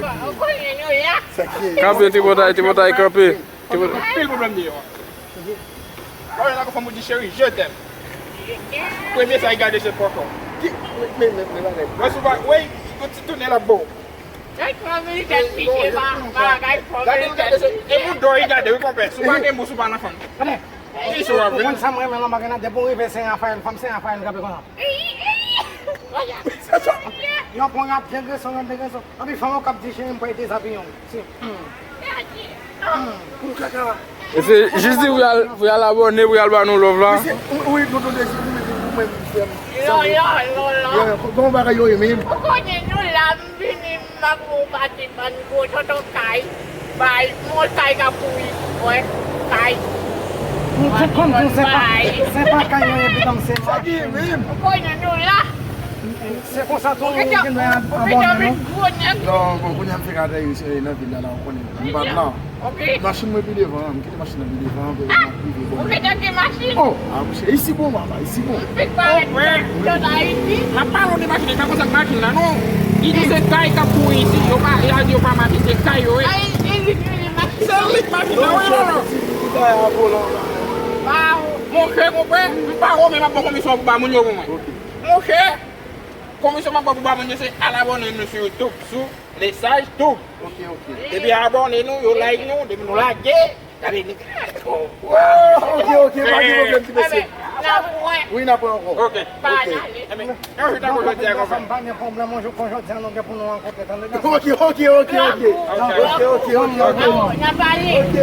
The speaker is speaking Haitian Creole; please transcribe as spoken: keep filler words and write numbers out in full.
Ou konnen nou la. Kanpe, tripotay, tripotay, kanpe. Tripotay. Anpil pwoblèm deyò a. Wè, la, fanm ou di, "Cheri, je t'aime." Premye sa y gade se pòpò. Ki, men, men, men, men, men. Wè, sou pa, wè, yon ti tounen la, bon. Gade, gade, gade, gade, e pou dò y gade, wi, konpè. Sou pa gen bous, ou pa nan fanm. Ki sou w ap vin? Ou konn sa m renmen nan bagay la, depi w rive Sen Rafayèl, fanm Sen Rafayèl kanpe konsa. Yo pran y ap degreson, y ap degreson. Anpi fanm yo k ap di, "Cheri, m pral dezabiye w." Se, hmm. Hmm, pou kaka. E se jis di pou y al, pou y al abòne, pou y al ba nou love la. Mesye, wi, wi, tonton Dezi, ou menm, ou menm, frè m. Yo, yo, yo, yo. Yo, yo, kòman bagay yo ye, men? Ou konnen nou la, m vini, m ap yon pati bann gwo tonton kay, bay, m wè kay k ap kouri, wè, kay. Nou tout konn tou, se pa, se pa kay yo ye, pitanm, se machin. Ou konnen nou la. Se konsa tou ou gen dwa abòne, non? Non, bon, kounye a m fèk ateri, eh, nan vil la, la, ou konnen. M pa t la. Machin mwen pi devan, m kite machin nan pi devan, pou m ap rive, bon. Ou gentan gen machin? Oh, ah, monchè, isi bon, papa, isi bon. M fèk parèt nan Ayiti. M ap pale w de machin, e pa konsa k machin la, non. Li di se kay k ap kouri isi, yo pa, yo pa machin, se kay yo ye. Ay, e li ki gen machin. Se li k machin la, wi, non, non. Monchè, konpè, m pa wè, men m ap ban komisyon pou ba moun yo pou mwen. Monchè, komisyon m ap ban pou ba moun yo, se al abòne nou sou YouTube, sou Lesage Tube. Ok, ok. Epi abòne nou, yo like nou, depi nou lage, gade nou. Oh, ok, ok, pa gen pwoblèm, ti mesye. Wi, n ap wè ankò. Ok. Ok. Ebyen, yon jou tankou jodi a konsa. M pa gen pwoblèm, yon jou kon jodi a, nou gen pou nou rankontre, tande, gason. Ok, ok, ok, ok. Ok, ok, ok, ok. N a pale. Ok.